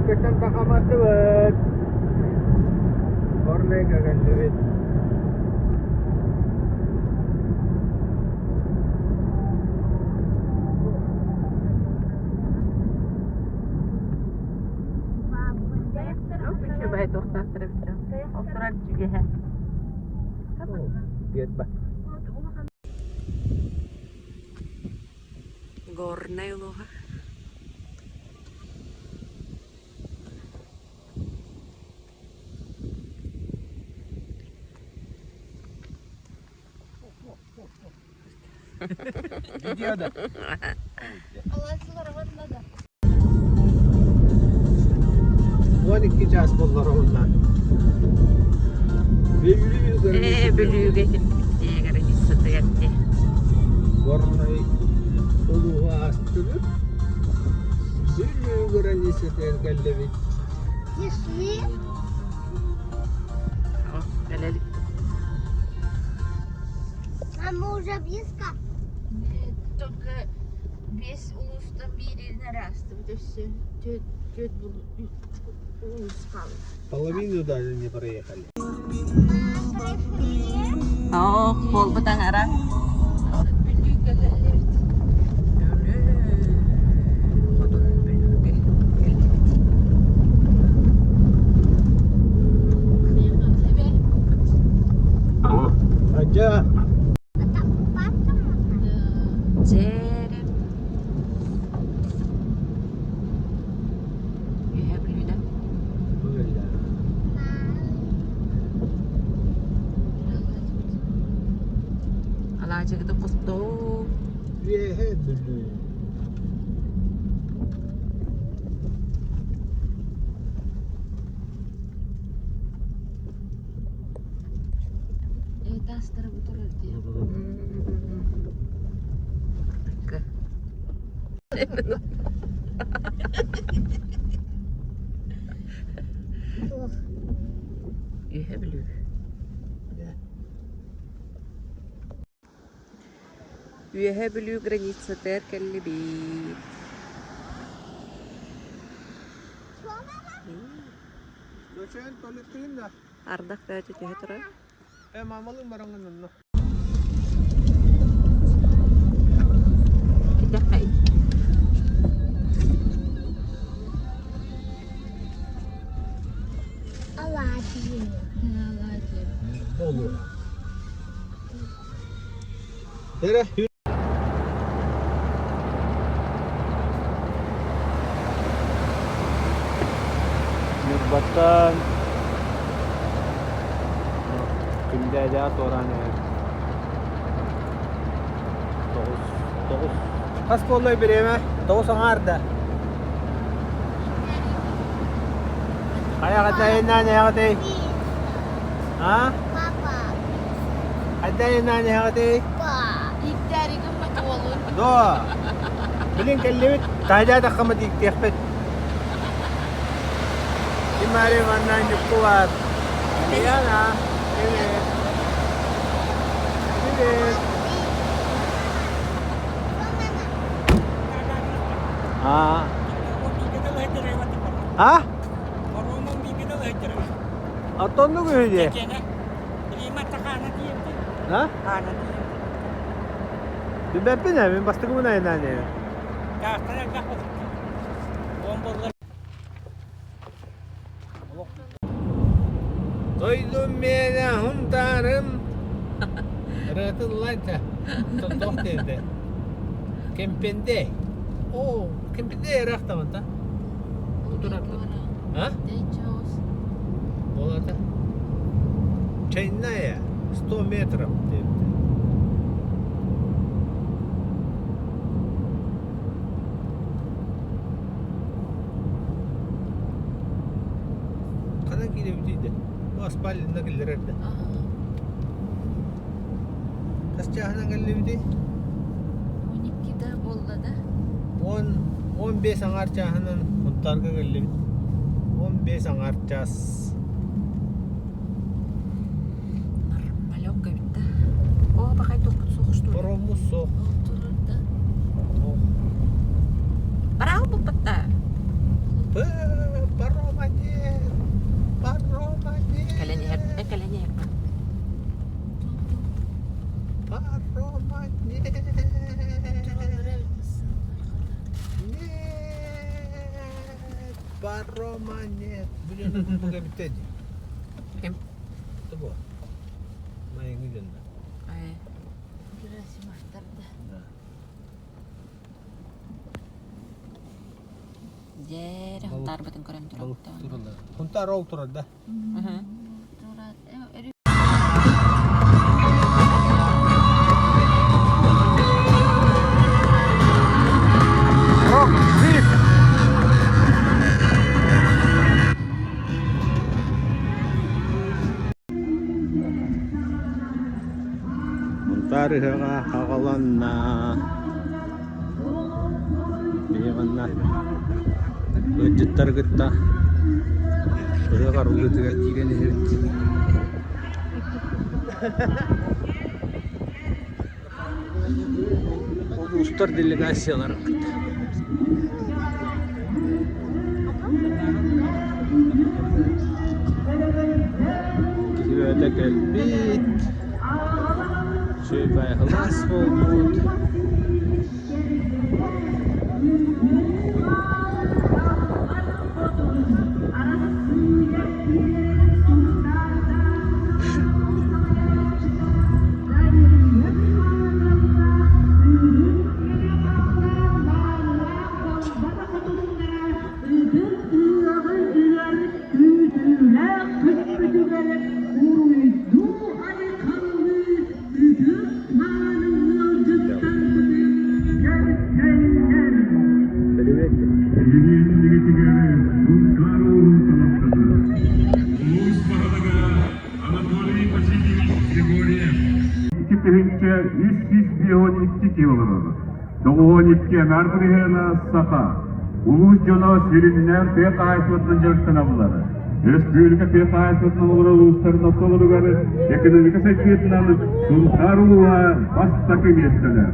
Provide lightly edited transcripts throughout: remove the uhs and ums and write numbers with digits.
Дьокуускайтан тахамардыбыт. Горнайга кэллибит. Үчүгэй туохтаахтар эбит Ол турар үчүгэһэ. Биэрбэ. Горнай улууһа. Видеода. 12 час боллар онна. Ээ, Бүлүүгэ кэлбиттии границатыгар дии. Горнай улууһу аастыбыт. Бүлүү границатыгар кэллибит. О, кэлэлик. Мама уже близко. Нет, только весь улуустан биирин эрэ астыбыт өссө түөрт түөрт улуус хаалла. Половину даже не проехали. Оо, буолбут аҥара. Бүлүүгэ кэллибит. Хотун Бүлүүгэ кэллибит. Адьа. А там купаться можно? Дьээрэ. Үөһэ Бүлүүдэ. Алаадьыгыты хостоо. Үөһэ Бүлүү. Э, таастара бу турар дии. Үөһэ Бүлүү. Үөһэ Бүлүү границатыгар кэллибит. Көчөн толуктуйун да. Ардах бөөтө түһэ турар. Э, мамалыын бараҥын онно. Китэххэй. Оладьи. Оладьи. Болуо. Эрэ, Ньурбаттан Күндээдэҕэ туораан иһэр 9 9 Хас буоллай бириэмэ? 9 аҥаар да? Хайаҕытай нээҕитэй? А? Папа. Хайдай нээҕитэй? Ииттээри гыммыт уолун. До. Билин кэллибит, таһдьаатаххаммыт ииктиэхпит. Кимари манна ньуккулаат. Яна, привет. Привет. А? А? Оттоннук үһү дии. А? Билбэппин ээ, мин бастакыбын айаннаан иһэбин. Дойдум миэнэ Һунтаарым ырыатын ыллаан туох диэтэ Кэмпиндэй оо Кэмпиндэй ыраахтаммыт да а Болата Чайная 100 метров диэбитэ Ханан киирэбитий да? Бу аспаалына киллэрэр да. Хас чааһынан кэллибитий? 12 да буолла да. 10 15 аҥаар чааһынан Сунтаарга кэллибит. 15 аҥаар чаас. Нормалек эбит да. Оо, бахай туохпут суох что ли? Пароммут суох. Турар да. Бараал булбатта. Паром. Парома нет. Бу дьон курдук эбитэ дии. Ким? Тобо. Майыҥы дьонно. Э, Герасимовтар да. Да. Дьэ, Хунтаарбытын көрөн Балык турабыт. тураллар. Хунтаар ол турар да? Мгм. Турат. Хунтаар ыһыаҕа аҕаланна. Биһиэхэ ыалдьыттары кытта ыһыах арыллыытыгар киирэн иһэбит. Улуустар делегацияларын кытта. Киһи бөҕөтө кэлбит, үчүгэй кылаас буолбут. Улуус баһылыга Анатолий Васильевич Григорьев 2352 киһи олорор. 92 анаар бырыһыана саха. Улуус дьоно сүрүннээн тыа хаһаайыстыбатынан дьарыктаналлар. Өрөспүүбүлүкэ тыа хаһаайыстыбатынан олорор улуустарын ортолоругар экономика сайдыытынан Сунтаар улууһа бастакы миэстэлээх.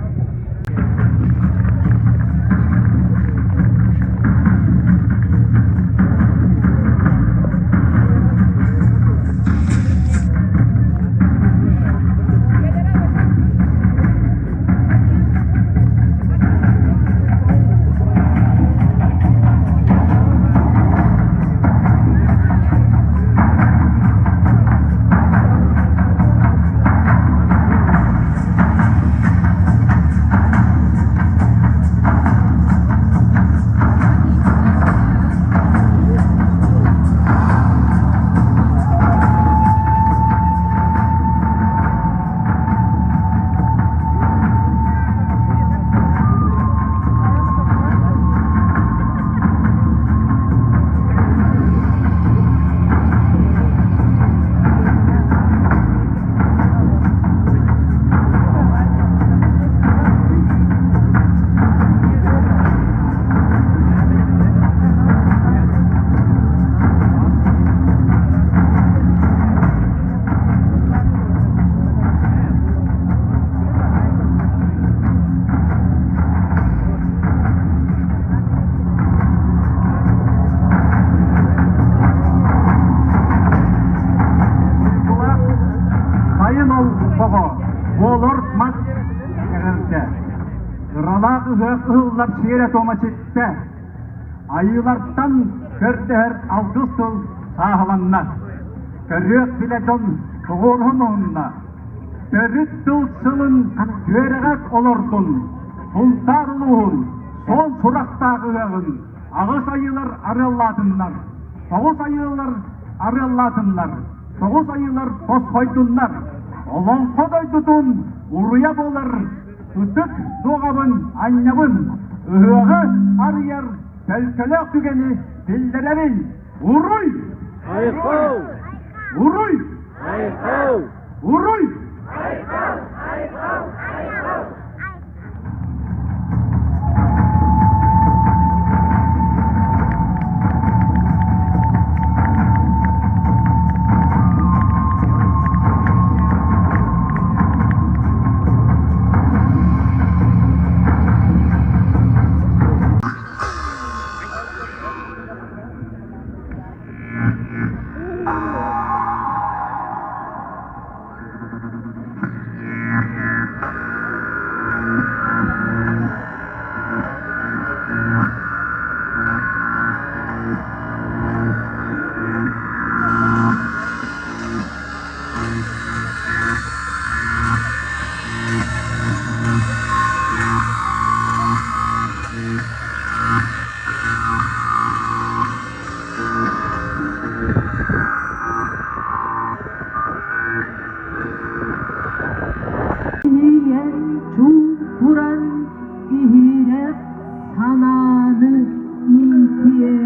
Сайын ол оҕо буолар мас эҕэрдэ. Ыралаах ыһыах ыһыллар сиэрэ-туома ситтэ. Айыылартан көрдөһөр алгыс тыл сааһыланна. Көрүөх билэ дьон тоҕуоруһун уһунна. Төрүт тыл сылын түөрэҕэр олордун, Сунтаар улууһун суон сурахтаах ыһыаҕын аҕыс айыылар арыаллаатыннар, тоҕус айыылар арыаллаатыннар, тоҕус айыылар тосхойдуннар. Олоҥхо дойдутун уруйа буолар ытык дуоҕабын анньабын, ыһыаҕы арыйар төлкөлөөх түгэни биллэрэбин. Уруй! Айхал! Уруй! Айхал! Уруй!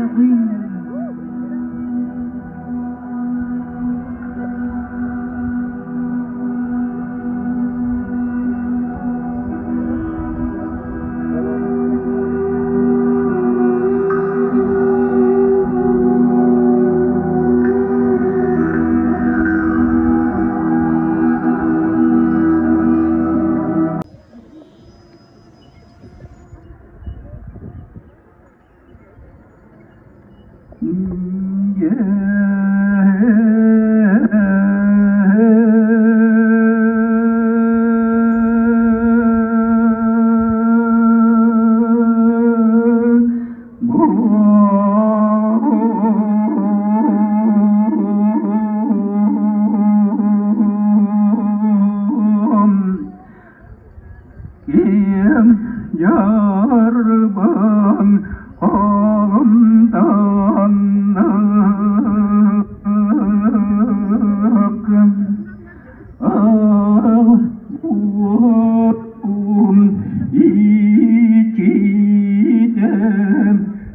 Көҕүҥ! Киэҥ дьарбаҥ холумтаннык Ал уотун иччитэ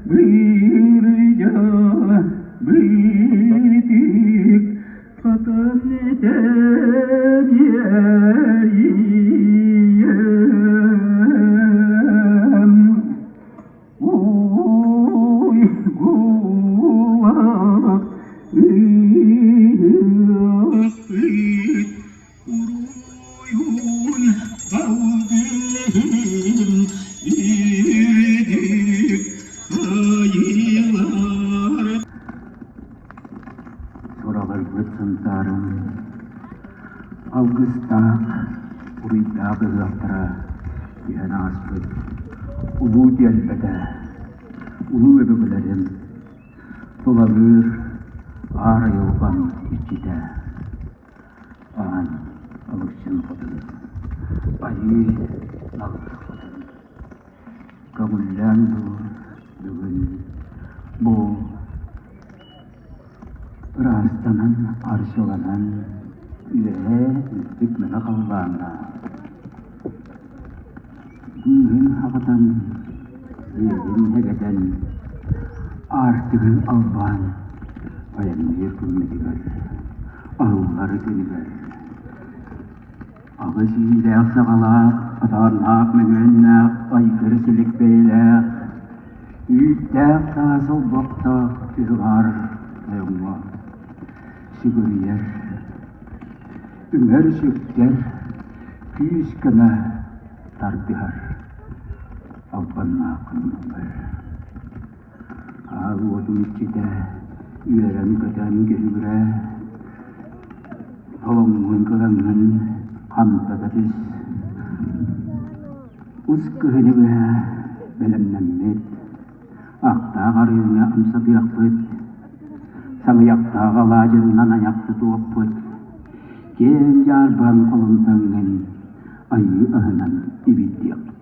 бырдьа бытык хатан тэбиэриэм Уйгулаах ыһыахпыт уруйун алгыһын үрдүк айыылар Сураҕырбыт Сунтаарым алгыстаах, уруйдаах ыһыахтара түһэн ааспыт улуу түөлбэтэ, улуу өбүгэлэрим тулалыыр аар айылҕам иччитэ Аан Алыкчын хотун, Айыы Алгыс хотун, көҥүллээн дуу бүгүн бу Ыраастанан, арчыланан, үөһээ үрдүк мэҥэ халлааҥҥа быыһын аҕытан, үөһүн эгэтэн, аартыгын албаан айанныыр күммүтүгэр, аһыллар күнүгэр аҕыс иилээх-саҕалаах, атааннаах мөҥүөннээх, айгыр силик бэйэлээх, үүттээх таас олбохтоох үһү-аһар тойоҥҥо сүгүрүйэр, үҥэр-сүктэр, күүс-көмө тардыһар албаннаах күннэр. Аал уотун иччитэ үөрэн-көтөн күһүгүрэ, толоҥҥун кылаҥҥын хамсата түс. Ус кыһыны быһа бэлэмнэммит, ахтаах арыыны амсатыахпыт, саҥыйахтаах алаадьыннан айах тутуохпут, киэҥ дьаарбаҥ холумтаҥҥын айыы аһынан ибиирдиэхпит.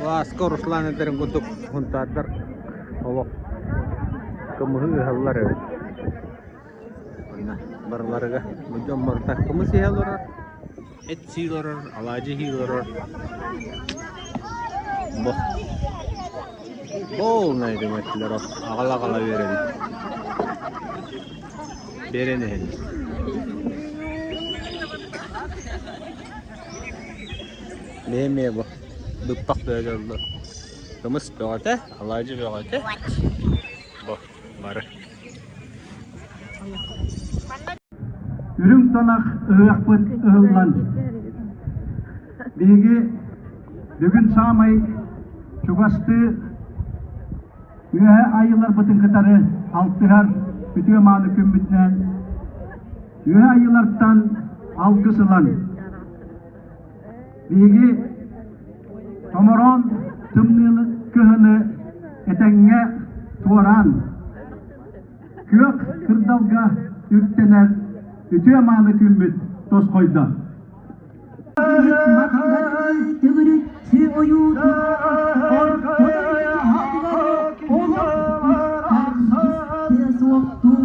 Лааска Руслан этэрин курдук хунтаардар олох кымыһы ыһаллар эбит. Манна барыларыга бу дьон барыта кымыс иһэ олорор, эт сии олорор, алаадьы иһии олорор. Бу полный дэмэттилэр аҕала-аҕала үөрэбит. Биэрэн иһэллэр. Эмиэ бу быппах бөҕө Кымыс бөҕөтө, алаадьы бөҕөтө. Бу бары. Үрүҥ тонах ыһыахпыт ыһыллан, биһиги бүгүн саамай чугастыы үөһэ айыыларбытын кытары алтыһар үтүө мааны күммүтүнэн үөһэ айыылартан алгыс ылан Биһиги томороон тымныыны кыһыны этэҥҥэ туораан, күөх кырдалга үктэнэр үтүө мааны күммүт тосхойдо. Төгүрүччү ойуутун орто дойду туһатыгар олох күүстээх суохтуу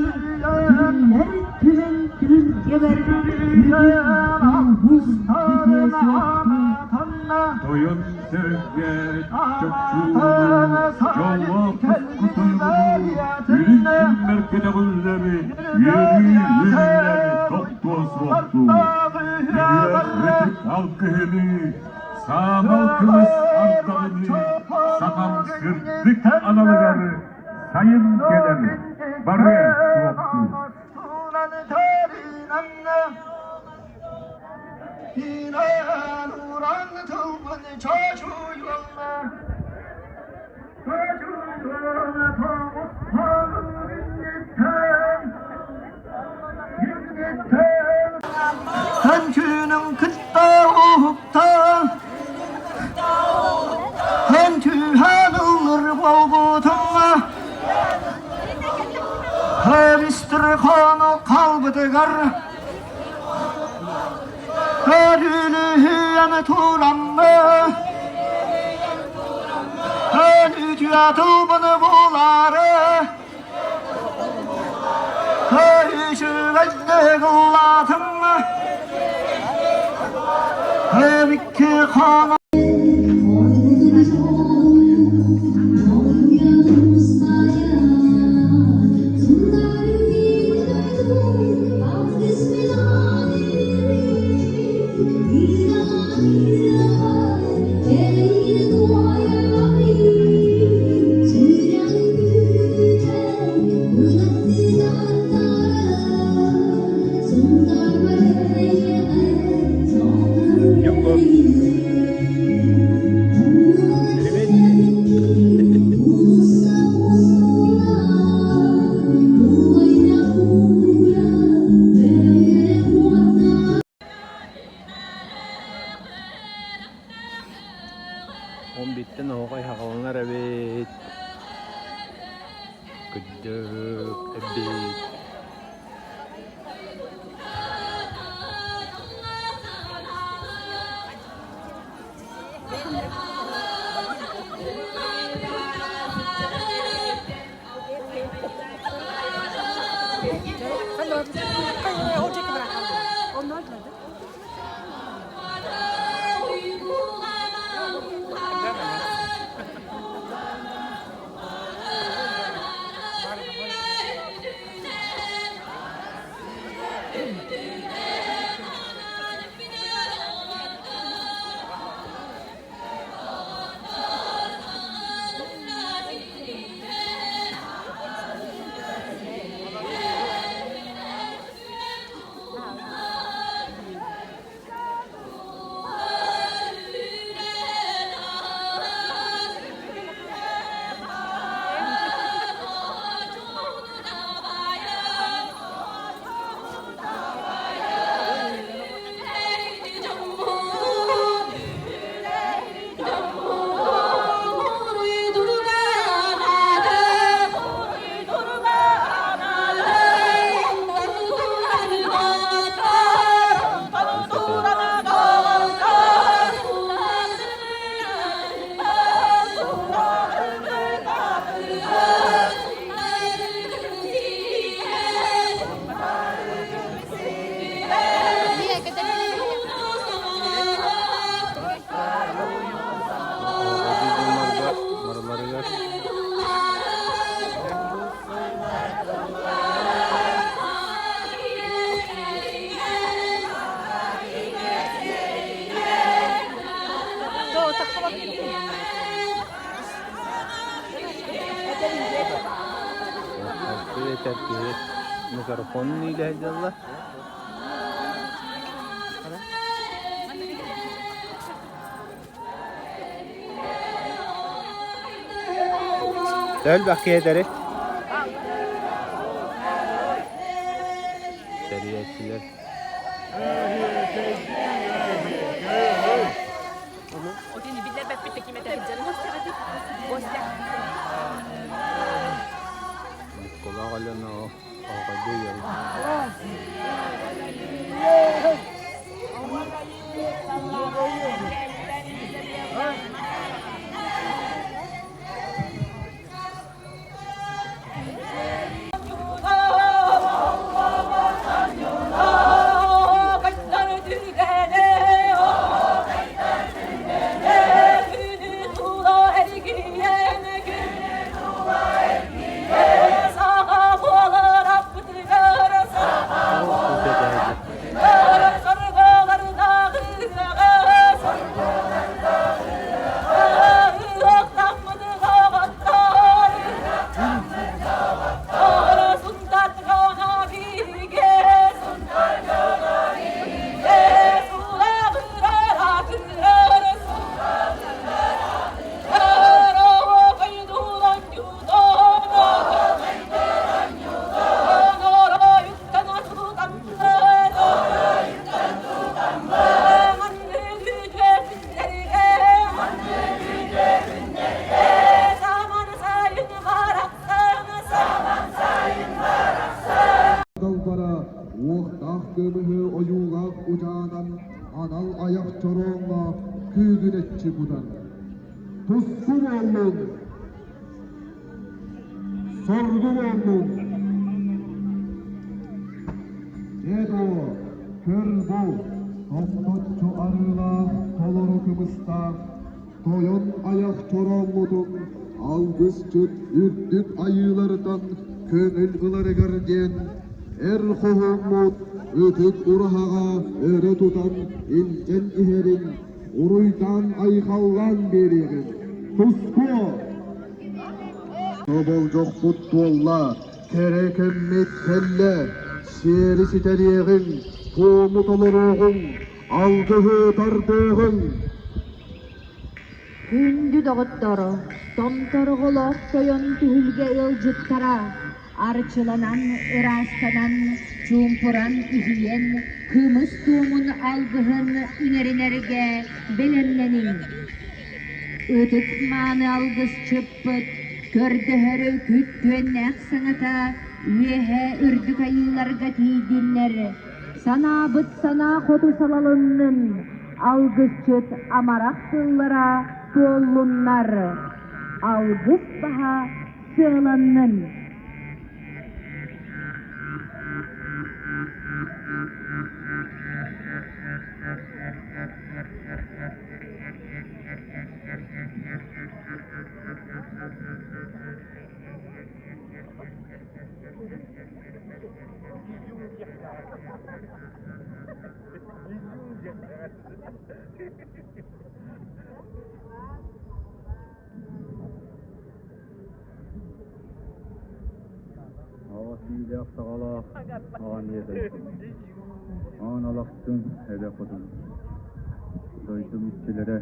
Күннэр түһэн түһүлгэбэр Үтүк ууһуур бүтүө суохтуу. Тойон сэргэ чопчууну, дьоллоох тускутуйгуну, үрүҥ күммэр көтөҕүллэри, үөрүү үһүллэри тохтуо суохтуу. Ыһыах ытык алгыһыныы, саамал кымыс ардаҕыныы, сахам сырдык аналыгар сайын кэлэр барыа суохтуу. Ханчының кытта уһукта, Ханчыһан ылыр болбутуҥа, Хабистыр хону қалбытыгар, Көрүлүһүйэн тураммы, Көрүтүө тылбыны булары, Көрүшүгәлле кыллатым, Хабикки хону Он биттэн оһоҕой хаҕыланар эбит. Кырдьык эбит. Барыларыгар этэр киһи микрофонун иилэ сылдьаллар. Элбэх киһи этэри. Тэрийээччилэр. Николай Алена Ойуулаах удьаанан анал айах чорооҥҥо күүгүнэччи кутар. Туску буоллун! Соргу буоллун! Дьэ доо, көр бу, томточчу арыылаах толору кымыстаах Тойон айах чорооҥҥутун алгысчыт үрдүк айыыларытан көҥүл ыларыгар диэн эр хоһууммут ытык ураһаҕа өрө тутан илдьэн иһэрин уруйдаан-айхаллаан биэриэҕиҥ. Тускуо! Тоболдьохпут туолла, кэрэ кэммит кэллэ, сиэри ситэриэҕиҥ, туому толоруоҕуҥ, алгыһы тардыаҕыҥ! Күндү доҕотторо, томторҕолоох тойон түһүлгэ ыалдьыттара, арчыланан, ыраастанан, чуумпуран иһийэн, кымыс туомун алгыһын иҥэринэргэ бэлэмнэниҥ. Ытык мааны алгысчыппыт, көрдөһөр күттүөннээх саҥата үөһэ үрдүк айыыларга тиийдиннэр, санаабыт санаа хоту салалыннын, алгысчыт амарах тыллара туоллуннар, алгыс баһа сыаланнын. Аҕа сиилээх саҕалаах аан ийэ дойдум. Аан алахчын эбэ хотун. Дойдум иччилэрэ,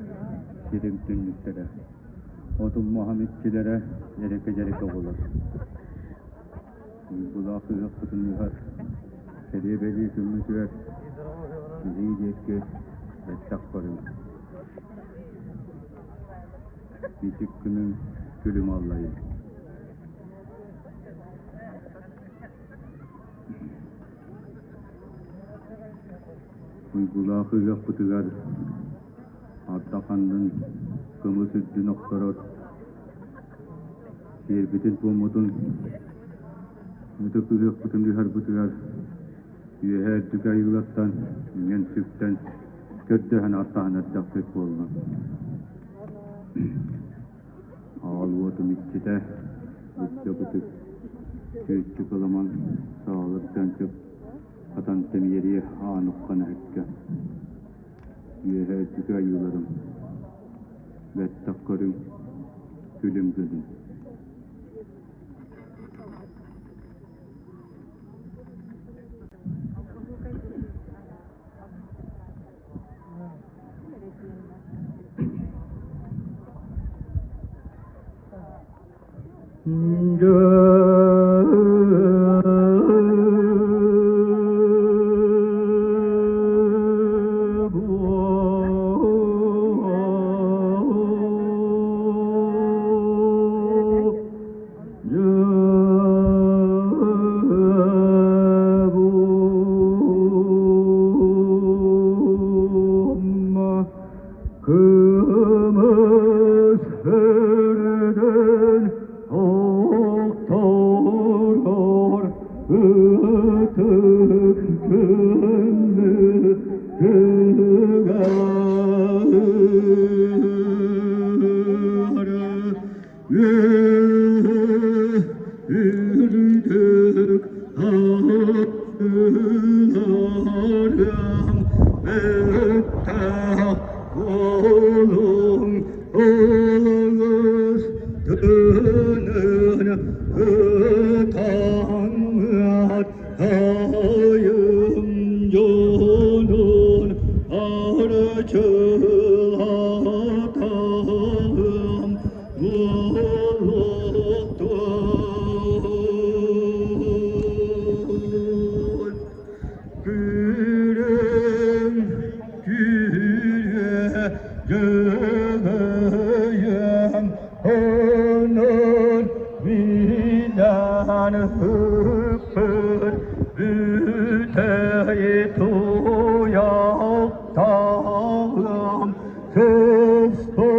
сирим түннүктэрэ. Отум маһым иччилэрэ, дьэрэкэ-дьэрэкэ оҕолор. Уйгулаах ыһыахпытын ыһар, кэлиэ-бэлиэ күммүтүгэр биһиги диэки бэттэх көрүҥ. Мичик күнүҥ күлүм аллайын. Уйгулаах ыһыахпытыгар ардах аннын кымыс үрдүн охторор сиэрбитин-туоммутун ытык ыһыахпытын ыһарбытыгар Үөһээ үрдүк айыылартан үҥэн-сүктэн көрдөһөн аттаһан эрдэхпит буолла. Аал уотум иччитэ, ычча-бытык, чүөччү кыламан, саалыр чанчык, хатан тэмиэрийэ аан уххан эһэккэ. Үөһээ үрдүк айыыларым, бэттэх көрүҥ, күлүм гыныҥ. Кымыс үрдүн охторор ытык күннү Үрдүк аттыларым бэттэх буолуҥ олус тынын ытаҥҥат тайым дьонун. Көстөйдү.